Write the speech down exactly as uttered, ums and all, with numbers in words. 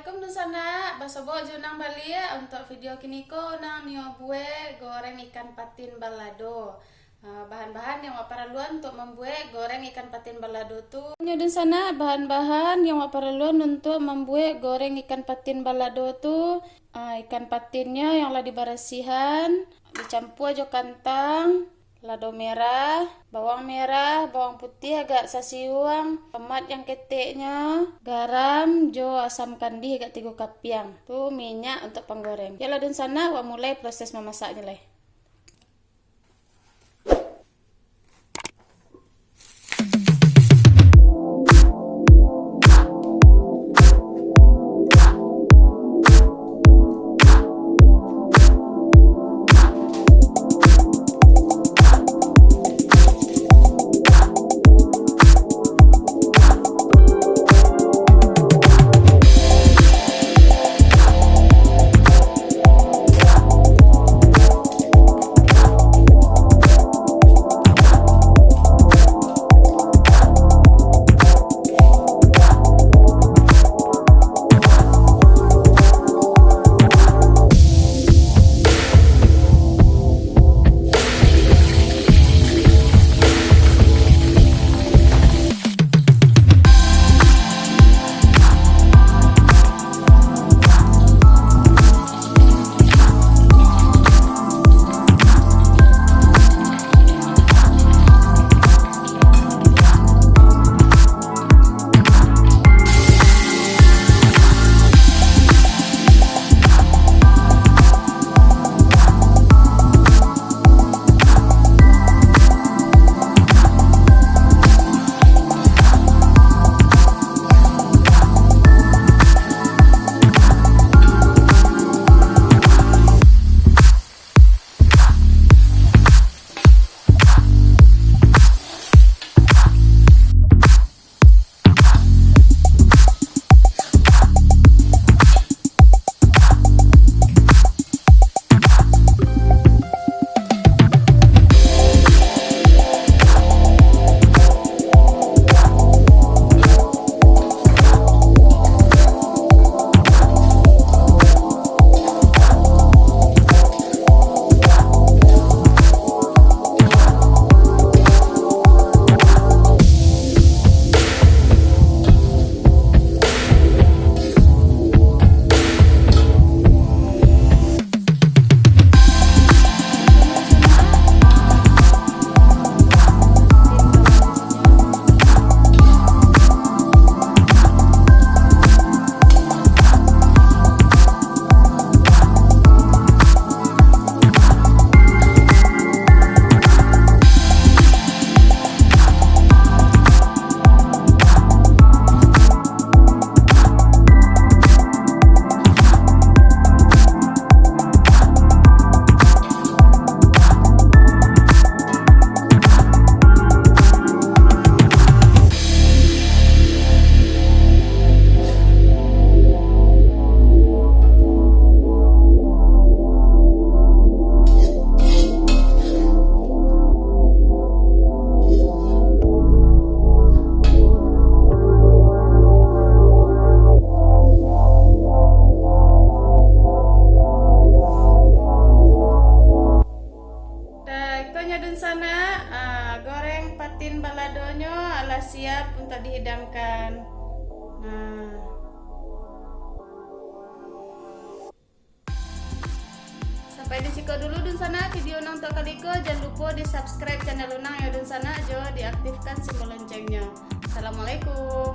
Assalamualaikum dunsanak, basobok jo Unang baliak. Untuak video kiniko Unang nio buek goreng ikan patin balado. Ah, bahan-bahan yang wak paraluan untuak mambuek goreng ikan patin balado tu. Nyo dunsanak, bahan-bahan yang wak paraluan untuak mambuek goreng ikan patin balado tu, ah, ikan patinnyo yang lah dibarasiahan, dicampua jo kantang, lado merah, bawang merah, bawang putiah agak sasiuang, tomat yang keteknyo, garam, jo asam kandih agak tigo kapiang. Tu minyak untuak panggoreng. Yolah dunsanak, wak mulai proses mamasaknyo lai. Nah, ikonyo dunsanak, ah, goreng patin baladonyo alah siap untuak dihidangkan. Nah. Sampai di siko dulu dunsanak video Unang untuak kali ko. Jan lupo di-subscribe channel Unang yo dunsanak, jo diaktifkan simbol loncengnya. Assalamualaikum.